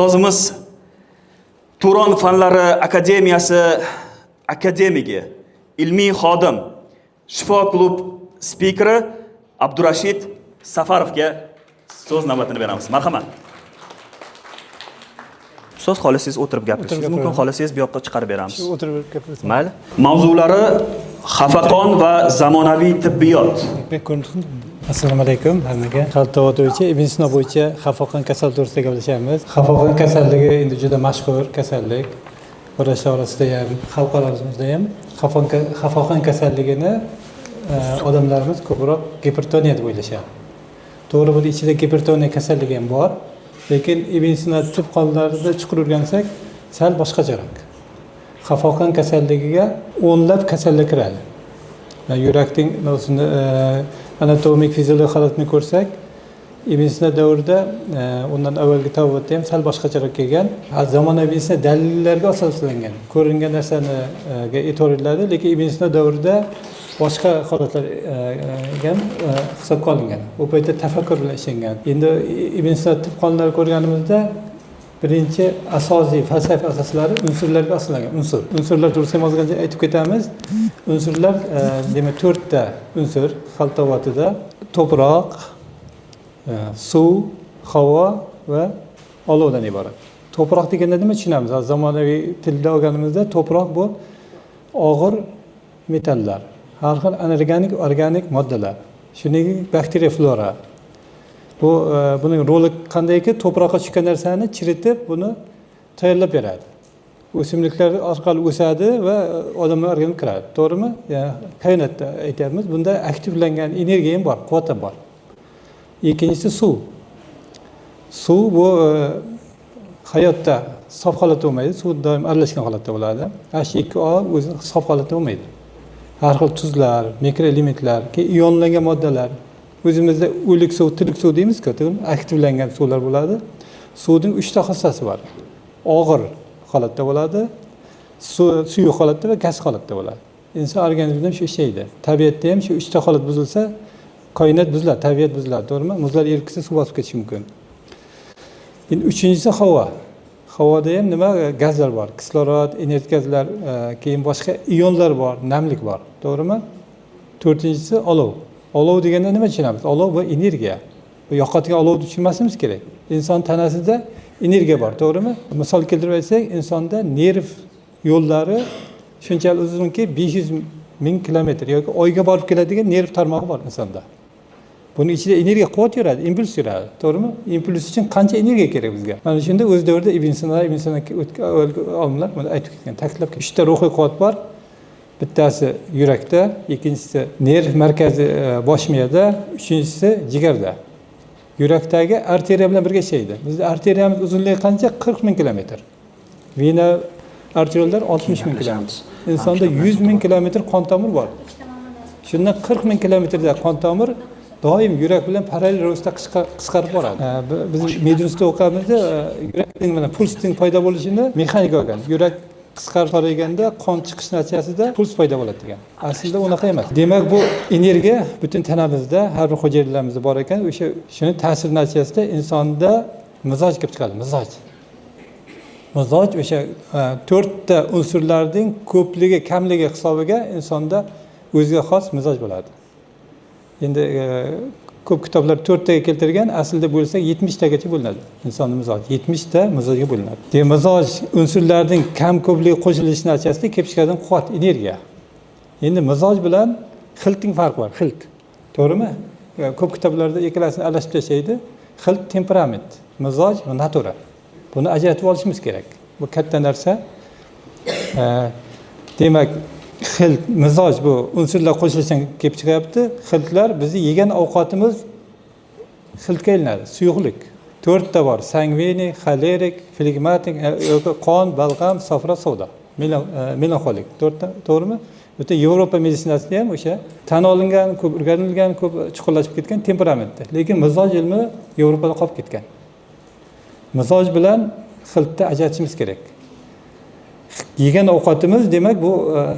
Ustozimiz Turon Fanlari Akademiyasi akademigi, ilmiy xodim, Shifo klub spikeri Abdurashid Safarovga so'z navbatini beramiz. Marhamat. Ustoz, xohlasangiz, o'tirib gapirishingiz O'tirib mumkin, gapiraman. xohlasangiz, bu yoqqa chiqarib beramiz. O'tirib gapirsam. Mayli. Mavzulari: xafaqon va zamonaviy tibbiyot. Bek ko'rinib. Assalomu alaykum hammaga. Xalq tabobati bo'yicha, Ibn Sino bo'yicha xafaqon kasal to'g'risida gaplashamiz. Xafaqon kasalligi endi juda mashhur kasallik. Vrachlar orasida ham, xalq orasimizda ham xafaqon kasalligini odamlarimiz ko'proq gipertoniya deb o'ylashadi. To'g'ri, buni ichida gipertoniya kasalligi ham bor, lekin Ibn Sino tib qonunlarida chuqur o'rgansak, sal boshqacharoq. Xafaqon kasalligiga o'nlab kasallik kiradi. Yani yurakning nosini, anatomik, fiziologik holatini ko'rsak, Ibn Sino davrida, undan avvalgi tabobatda ham sal boshqacharoq kelgan. Hozir zamonaviy meditsina dalillarga asoslangan, ko'ringan narsani e'tibor etiladi, lekin Ibn Sino davrida boshqa holatlar ham hisobga olingan. U paytda tafakkur bilan ishlangan. Endi Ibn Sino tib qonunlarini ko'rganimizda, birinchi asosiy falsafa asoslari unsurlarga asoslangan. Unsur. Unsurlar to'g'risida ham ozgincha aytib ketamiz. Unsurlar, demak, to'rtta unsur xalq tabobatida: to'proq, suv, havo va olovdan iborat. To'proq deganda nima tushunamiz? Hozir zamonaviy tilda olganimizda, to'proq bu og'ir metallar, har xil anorganik, organik moddalar. Shuningdek, bakteriya flora. Bu buning roli qandayki, to'proqqa tushgan narsani chiritib, buni tayyorlab beradi. O'simliklar orqali o'sadi va odamlar organizmiga kiradi. To'g'rimi? Ya'ni koinotda aytyapmiz, bunda aktivlangan energiya ham bor, quvvat ham bor. Ikkinchisi suv. Suv bu hayotda sof holatda bo'lmaydi, suv doim aralashgan holatda bo'ladi. H2O o'zi sof holatda bo'lmaydi. Har xil tuzlar, mikroelementlar, keyin ionlangan moddalar. O'zimizda o'lik suv, tirik suv deymizku, aktivlangan suvlar bo'ladi. Suvning uchta xossasi bor: og'ir holatda bo'ladi, suyuq holatda va gaz holatda bo'ladi. Inson organizmida ham shu ishlaydi. Tabiatda ham shu uchta holat buzilsa, koinot buziladi, tabiat buziladi, to'g'rimi? Muzlar erib ketsa, suv bosib ketishi mumkin. Endi uchinchisi havo. Havoda ham nima, gazlar bor: kislorod, inert gazlar, keyin boshqa ionlar bor, namlik bor, to'g'rimi? To'rtinchisi olov. Olov deganda nima tushunamiz? Olov bu energiya. Bu yoqadigan olovni tushunmasimiz kerak. Inson tanasida energiya bor, to'g'rimi? Misol keltirib aytsak, insonda nerv yo'llari shunchalik uzunki, 500 000 kilometr yoki Oyga borib keladigan nerv tarmog'i bor insonda. Buni ichida energiya, quvvat yuradi, impuls yuradi, to'g'rimi? Impuls uchun qancha energiya kerak bizga? Mana shunda o'z davrida Ibn Sino, avvalgi olimlar buni aytib ketgan, ta'kidlab ketgan. Uchta ruhiy quvvat bor: bittasi yurakda, ikkinchisi nerv markazi, bosh miyada, uchinchisi jigarda. Yurakdagi arteriya bilan birga ishlaydi. Bizni arteriyamiz uzunligi qancha? 40 000 kilometr. Vena arteriollar 60 000 kilometr. Insonda 100 000 kilometr qon tomir bor. Shundan 40 000 kilometrda qon tomir doim yurak bilan parallel ravishda qisqarib boradi. Biz medinstitutda o'qiganimizda, yurakning, mana, pulsning paydo bo'lishini mexanika olgan. Yurak qisqarib torayganda, qon chiqish natijasida puls paydo bo'ladi degan. Aslida unaqa emas. Demak, bu energiya butun tanamizda, har bir hujayralarimizda bor ekan. O'sha shuni ta'siri natijasida insonda mizoj kelib chiqadi. Mizoj o'sha to'rtta unsurlarning ko'pligi, kamligi hisobiga insonda o'ziga xos mizoj bo'ladi. Endi ko'p kitoblar to'rttaga keltirgan, aslida bo'lsa, 70tagacha bo'linadi insonni mizoji, 70ta mizojga bo'linadi. Demak, mizoj unsurlarning kam ko'pligi qo'shilishi natijasida kelib chiqadigan quvvat, energiya. Endi mizoj bilan xiltning farqi bor. Xilt, to'g'rimi? Ko'p kitoblarda ikkalasini aralashib tashlaydi. Xilt temperament, mizoj va natura. Buni ajratib olishimiz kerak, bu katta narsa. Demak, xilt, mizoj bu unsurlar qo'shilishidan kelib chiqyapti. Xiltlar bizni yegan ovqatimiz xiltga aylanadi, suyuqlik. To'rtta bor: sangvinik, xolerik, flegmatik, yoki qon, balg'am, safra, soda, melanxolik, to'rtta, to'g'rimi? Butun Yevropa meditsinasida ham o'sha tan olingan, ko'p o'rganilgan, ko'p chuqurlashib ketgan temperamentda. Lekin mizoj ilmi Yevropada qolib ketgan. Mizoj bilan xiltni ajratishimiz kerak. Yegan ovqatimiz, demak, bu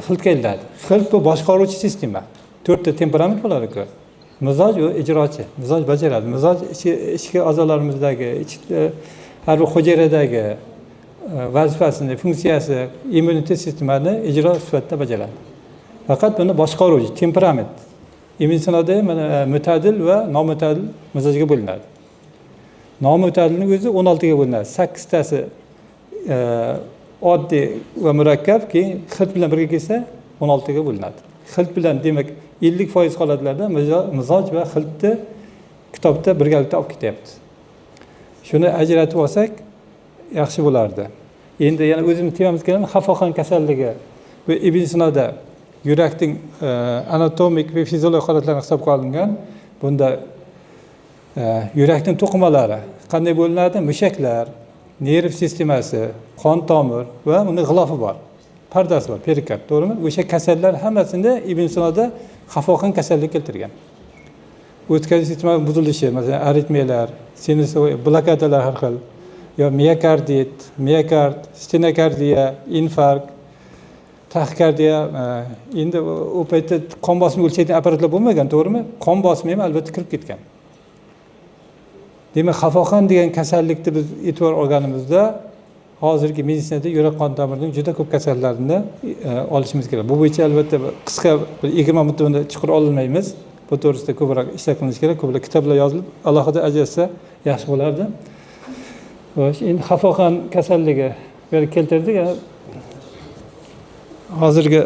xiltga aylanadi. Xilt bu boshqaruvchi sistema. To'rtta temperament bo'ladi-ku. Mizoj u ijrochi, mizoj bajaradi. Mizoj ichki a'zolarimizdagi ichki Har bir hujayradagi vazifasini, funksiyasi immunitet sistemani ijro sifatida bajaradi. Faqat buni boshqaruvchi temperament. Ibn Sinoda mana mo'tadil va nomutadil mizojga bo'linadi. Nomutadilning o'zi 16 ga bo'linadi. 8 tasi oddiy va murakkab, keyin xilt bilan birga kelsa 16 ga bo'linadi. Xilt bilan demak 50% holatlarda mizoj va xiltni kitobda birgalikda olib ketyapti. Shuni ajratib olsak yaxshi bo'lardi. Endi yana o'zimiz temamizga kelamiz, xafaqon kasalligi. Bu Ibn Sinoda yurakning anatomik va fiziologik holatlarini hisobga olingan. Bunda yurakning to'qimalari qanday bo'linadi? Mushaklar, nerv sistemasi, qon tomir va uni g'ilofi bor. Pardasi bor, perikard, to'g'rimi? O'sha kasallar hammasini Ibn Sinoda xafaqon kasalligi keltirgan. O'tkazish sistemasi buzilishi, masalan, aritmiyalar, sinusovой blokadalar har xil, yo miokardit, miokard, stenokardiya, infarkt, taxikardiya. Endi u paytda qon bosimi o'lchaydigan apparatlar bo'lmagan, to'g'rimi? Qon bosimi ham albatta kirib ketgan. Demak, xafaqon degan kasallikni biz e'tibor olganimizda hozirgi meditsinada yurak qon tomirining juda ko'p kasallarini olishimiz kerak. Bu bo'yicha albatta qisqa bir 20 minutda buni chuqur ololmaymiz. Bu to'g'risida ko'proq ishlar qilinishi kerak, ko'proq kitoblar yozilib, alohida ajratsa yaxshi bo'lardi. Xo'sh, endi xafaqon kasalligi bu yerga keltirdik. Hozirgi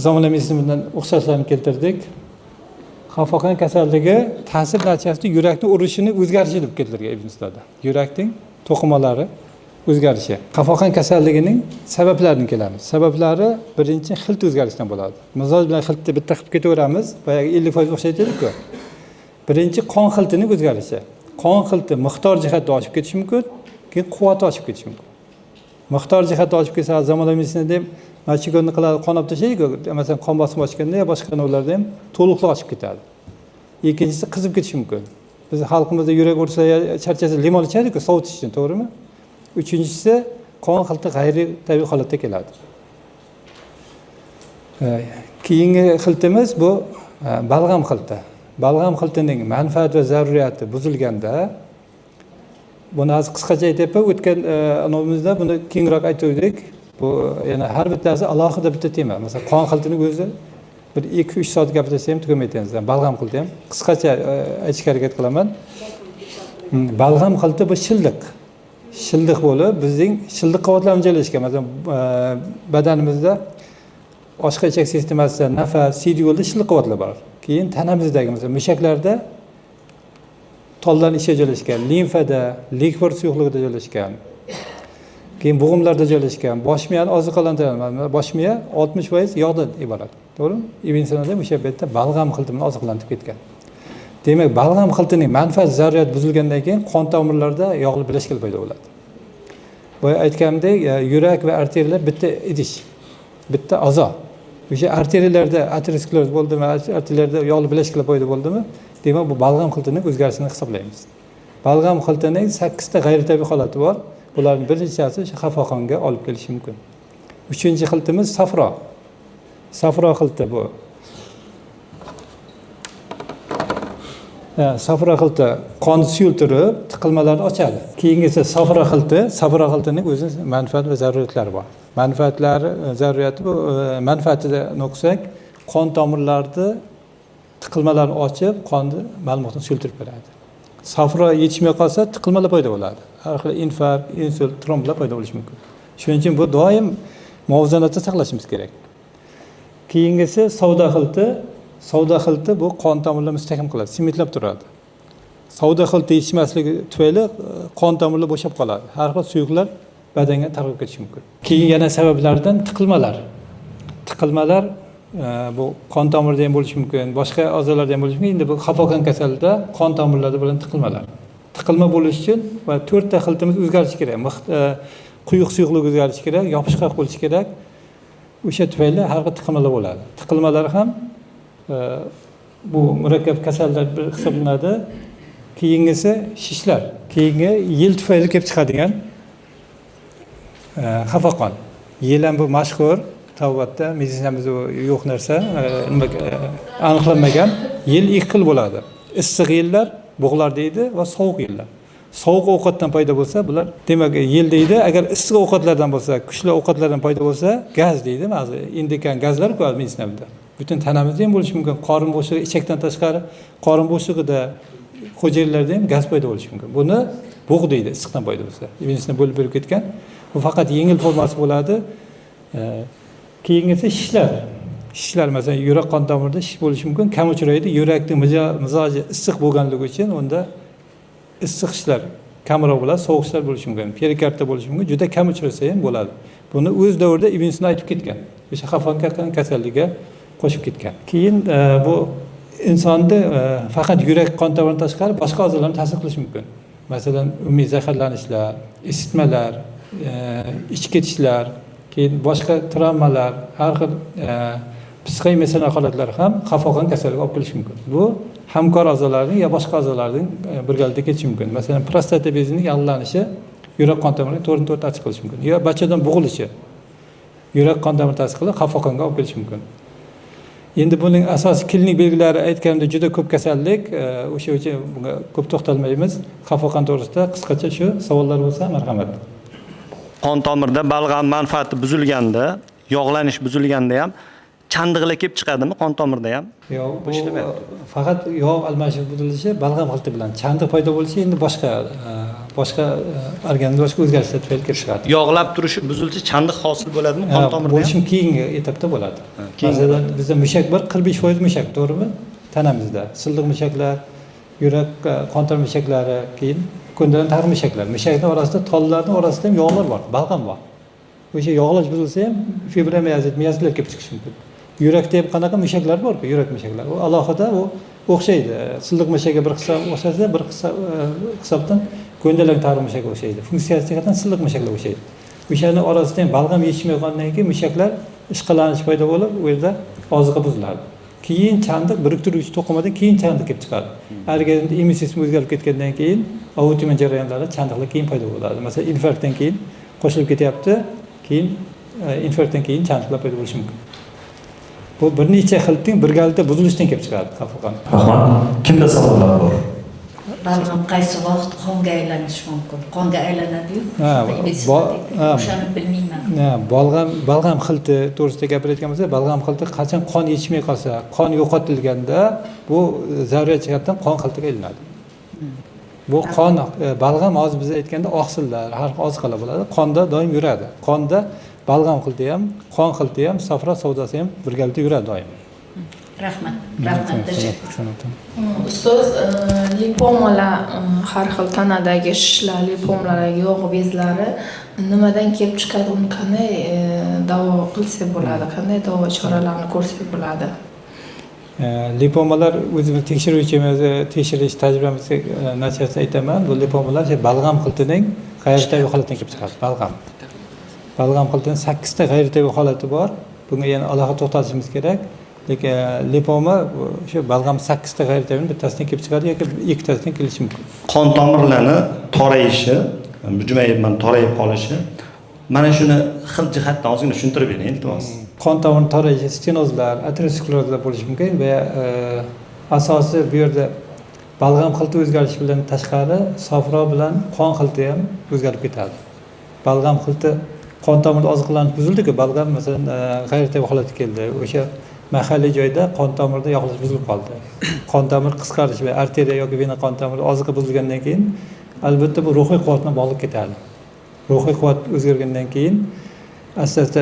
zamonaviy meditsina bilan o'xshashlarni keltirdik. Xafaqon kasalligi ta'sir natijasida yurakning urishini o'zgarishi deb keltirilgan Ibn Sinoda. Yurakning to'qimalari o'zgarishi. Xafaqon kasalligining sabablarini kelamiz. Sabablari birinchi xilt o'zgarishidan bo'ladi. Mizoj bilan xiltni bitta qilib ketaveramiz. Boyagi 50% o'xshaydi dedik-ku. Birinchi qon xiltining o'zgarishi. Qon xilti miqdor jihatda oshib ketishi mumkin, keyin quvvati oshib ketishi mumkin. Miqdor jihatda oshib ketsa, zamonaviy meditsinada ham machigonni qiladi, qon olib tashlaydi-ku. Masalan, qon bosimi oshganda yo boshqa nimalarda ham to'liqlik oshib ketadi. Ikkinchisi qizib ketishi mumkin. Biz xalqimizda yurak ursa, charchasa limon ichadi-ku, sovutish uchun, to'g'rimi? Uchinchisi qon xilti g'ayritabiiy holatda keladi. Keyingi xiltimiz bu balg'am xilti. Balg'am xiltining manfaat va zaruriyati buzilganda, buni hozir qisqacha aytyapman, o'tgan anomimizda buni kengroq aytuvdik. Bu yana har bittasi alohida bitta tema. Masalan, qon xiltining o'zi bir 2-3 soat gaplashsa ham tugamaydi. Balg'am xilti ham qisqacha aytishga harakat qilaman. Balg'am xilti bu shildiq. Shildiq bo'lib, bizning shildiq qavatlarimiz joylashgan. Masalan, badanimizda oshqovoq ichak sistemasida, nafas, siydik yo'lida shildiq qavatlar bor. Keyin tanamizdagi, masalan, mushaklarda tollar ichiga joylashgan, limfada, likvor suyuqligida joylashgan. Keyin bo'g'imlarda joylashgan. Bosh miyani oziqalantiradi. Bosh miya 60% yog'dan iborat. To'g'rimi? Ibn Sinoda o'sha paytda balg'am xilti bilan oziqlantirib ketgan. Demak, balg'am xiltining manfaat zaruriyati buzilgandan keyin qon tomirlarida yog'li birlashkalar paydo bo'ladi. Boya aytganimdek, yurak va arteriyalar bitta idish, bitta a'zo. O'sha arteriyalarda ateroskleroz bo'ldimi, arteriyalarda yog'li birlashkalar paydo bo'ldimi, demak bu balg'am xiltining o'zgarishini hisoblaymiz. Balg'am xiltining 8 ta g'ayritabiiy holati bor. Bularning bir nechasi o'sha xafaqonga olib kelishi mumkin. Uchinchi xiltimiz safro. Safro xilti bu. Safro xilti qonni suyultirib, tiqilmalarni ochadi. Keyingisi safro xilti. Safro xiltining o'zining manfaat va zaruriyatlari bor. Manfaatlari, zaruriyati bu, manfaatini o'qisak, qon tomirlarini tiqilmalarni ochib, qonni ma'lumotni suyultirib beradi. Safro yetishmay qolsa, tiqilmalar paydo bo'ladi. Har xil infarkt, insult, tromblar paydo bo'lishi mumkin. Shuning uchun bu doim muvozanatda saqlashimiz kerak. Keyingisi savdo xilti. Savdo xilti bu qon tomirlarni mustahkam qiladi, simetlab turadi. Savdo xilti yetishmasligi tufayli qon tomirlar bo'shab qoladi. Har xil suyuqlar badanga tarqalib ketishi mumkin. Keyin yana sabablardan tiqilmalar. Tiqilmalar bu qon tomirida ham bo'lishi mumkin, boshqa a'zolarda ham bo'lishi mumkin. Endi bu xafaqon kasalida qon tomirlarida bo'lgan tiqilmalar. Tiqilma bo'lishi uchun va 4 ta xiltimiz o'zgarishi kerak. Quyuq suyuqlik o'zgarishi kerak, yopishqoq bo'lishi kerak. O'sha tufayli har xil tiqilmalar bo'ladi. Tiqilmalar ham bu murakkab kasallar bir hisoblanadi. Keyingisi shishlar. Keyingi yil tufayli kelib chiqadigan xafaqon. Yil ham bu mashhur, tavbatda meditsinamizda yo'q narsa, aniqlanmagan. Yil ikki xil bo'ladi. Issiq yillar, bug'lar deydi va sovuq yillar. Sovuq ovqatdan paydo bo'lsa, bular demak yel deydi. Agar issiq ovqatlardan bo'lsa, kuchli ovqatlardan paydo bo'lsa, gaz deydi. Ba'zi endokan gazlar-ku organizmda. Butun tanamizda ham bo'lishi mumkin. Qorin bo'shlig'i, ichakdan tashqari qorin bo'shlig'ida, hujayralarda ham gaz paydo bo'lishi mumkin. Buni bug' deydi, issiqdan paydo bo'lsa. Ibn Sino bo'lib berib ketgan. Bu faqat yengil formasi bo'ladi. Keyingisi shishlar. Shishlar, masalan, yurak qon tomirida shish bo'lishi mumkin, kam uchraydi. Yurakning mizoji issiq bo'lganligi uchun unda issiq shishlar kamroq bo'ladi, sovuq shishlar bo'lishi mumkin. Perikardda bo'lishi mumkin, juda kam uchrasa ham bo'ladi. Buni o'z davrida Ibn Sino aytib ketgan. O'sha xafaqon kasalligiga qo'shib ketgan. Keyin bu insonni faqat yurak qon tomiridan tashqari boshqa a'zolarni ta'sir qilishi mumkin. Masalan, umumiy zaharlanishlar, isitmalar, ichib ketishlar, keyin boshqa travmalar, har xil psixoemotsional holatlar ham xafaqon kasalligiga olib kelishi mumkin. Bu hamkor a'zolarning yo boshqa a'zolarning birgalikda ketishi mumkin. Masalan, prostata bezining yog'lanishi yurak qon tomiriga to'g'ridan-to'g'ri ta'sir qilishi mumkin. Yo bachadan bo'g'ilishi yurak qon tomiri ta'sir qilib xafaqonga olib kelishi mumkin. Endi buning asosiy klinik belgilari aytganimdek juda ko'p kasallik, o'sha uchun bunga ko'p to'xtalmaymiz. Xafaqon to'g'risida qisqacha shu savollar bo'lsa, marhamat. Qon tomirda balg'am manfaati buzilganda, yog'lanish buzilganda ham chandiqlar kelib chiqadimi qon tomirda ham? Yo'q, bu faqat yog' almashuvi buzilishi balg'am xilti bilan chandiq paydo bo'lishi endi boshqa boshqa organizmda boshqa o'zgarishlar tufayli kelib chiqadi. Yog'lab turishi buzilsa chandiq hosil bo'ladimi qon tomirda? Bo'lishi keyingi etapda bo'ladi. Masalan, bizda mushak bor, 45% mushak, to'g'rimi? Tanamizda silliq mushaklar, yurak qon tomir mushaklari, keyin ko'ndalang tag'in mushaklar. Mushakning orasida, tollarning orasida ham yog'lar bor, balg'am bor. O'sha yog'lash buzilsa ham fibromiazit, miazitlar kelib chiqishi mumkin. Yurakda ham qanaqa mushaklar bor-ku, yurak mushaklari. U alohida u o'xshaydi. Silliq mushakka bir hisob o'xshasa, bir hisobdan ko'ndalang tag'in mushakka o'xshaydi. Funksiyasi jihatdan silliq mushaklar o'xshaydi. O'shani orasida ham balg'am yetishmay qolgandan keyin mushaklar ishqalanish paydo bo'lib, u yerda oziqa buziladi. Keyin chandiq biriktiruvchi to'qimadan keyin chandiq kelib chiqadi. Organizmda immun sistema o'zgarib ketgandan keyin autoimmun jarayonlarda chandiqlar keyin paydo bo'ladi. Masalan, infarktdan keyin qo'shilib ketyapti, keyin infarktdan keyin chandiqlar paydo bo'lishi mumkin. Bu bir necha xilting birgalikda buzilishidan kelib chiqadi xafaqon. Rahmat. Kimda savollar bor? Balg'am qaysi vaqt qonga aylanishi mumkin? Qonga aylanadi-yu. O'shani bilmayman. Balg'am xilti to'g'risida gapirayotgan bo'lsak, balg'am xilti qachon qon yetishmay qolsa, qon yo'qotilganda bu zaruriyat jihatdan qon xiltiga aylanadi. Bu qon balg'am hozir biz aytganda oqsillar, har xil oziqalar bo'ladi, qonda doim yuradi. Qonda balg'am xilti ham, qon xilti ham, safra savdosi ham birgalikda yuradi doim. Rahmat. Rahmat, tashakkur. Ustoz, lipomalar, har xil tanadagi shishlar, lipomalar, yog' bezlari nimadan kelib chiqadi? Uni qanday davo qilsa bo'ladi? Qanday davo choralarini ko'rsak bo'ladi? Lipomalar o'zimiz tekshiruvchimiz, tekshirish tajribamiz natijasida aytaman, bu lipomalar balg'am xiltining g'ayritabiiy holatidan kelib chiqadi. Balg'am. Balg'am xiltining 8 ta g'ayritabiiy holati bor. Bunga yana alohida to'xtalishimiz kerak. Lekin lipoma o'sha balg'am 8 ta g'ayritabiiy bittasidan kelib chiqadi yoki ikkitasidan kelishi mumkin. Qon tomirlarni torayishi, jumayibman torayib qolishi, mana shuni xil jihatdan ozgina tushuntirib bering, iltimos. Qon tomir torayishi, stenozlar, aterosklerozlar bo'lishi mumkin va asosi bu yerda balg'am xilti o'zgarishi bilan tashqari safro bilan qon xilti ham o'zgarib ketadi. Balg'am xilti qon tomirda oziqlanish buzildi-ku, balg'am masalan g'ayritabiiy holatga keldi. O'sha mahalliy joyda qon tomirda yog'lash buzilib qoldi. Qon tomir qisqarishi va arteriya yoki vena qon tomiri oziqa buzilgandan keyin albatta bu ruhiy quvvat bilan bog'liq ketadi. Ruhiy quvvat o'zgargandan keyin asta-asta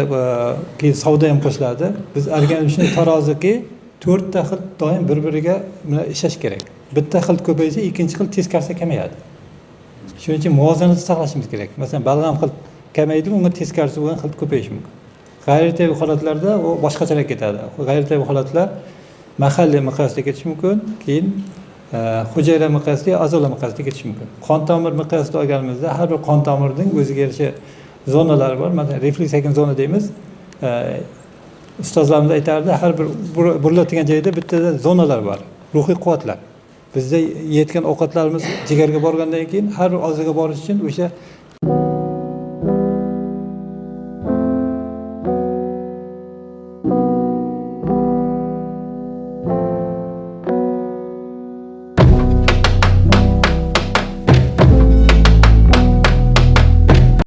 keyin savdo ham qo'shiladi. Biz organizm shunday taroziki 4 ta xil doim bir-biriga ishlash kerak. Bitta xil ko'paysa, ikkinchi xil teskarisi kamayadi. Shuning uchun muvozanatni saqlashimiz kerak. Masalan, balg'am xil kamaydimi, unga teskarisi bo'lgan xil ko'payishi mumkin. G'ayritabiiy holatlarda u boshqacharoq ketadi. G'ayritabiiy holatlar mahalliy miqyosda ketishi mumkin, keyin hujayra miqyosida, a'zolar miqyosida ketishi mumkin. Qon tomir miqyosida olganimizda har bir qon tomirning o'ziga yarasha zonalari bor. Masalan, refleksakin zona deymiz. Ustozlarimiz aytardi, har bir buriladigan joyda bittada zonalar bor, ruhiy quvvatlar. Bizda yeyotgan ovqatlarimiz jigarga borgandan keyin har bir oziga borish uchun o'sha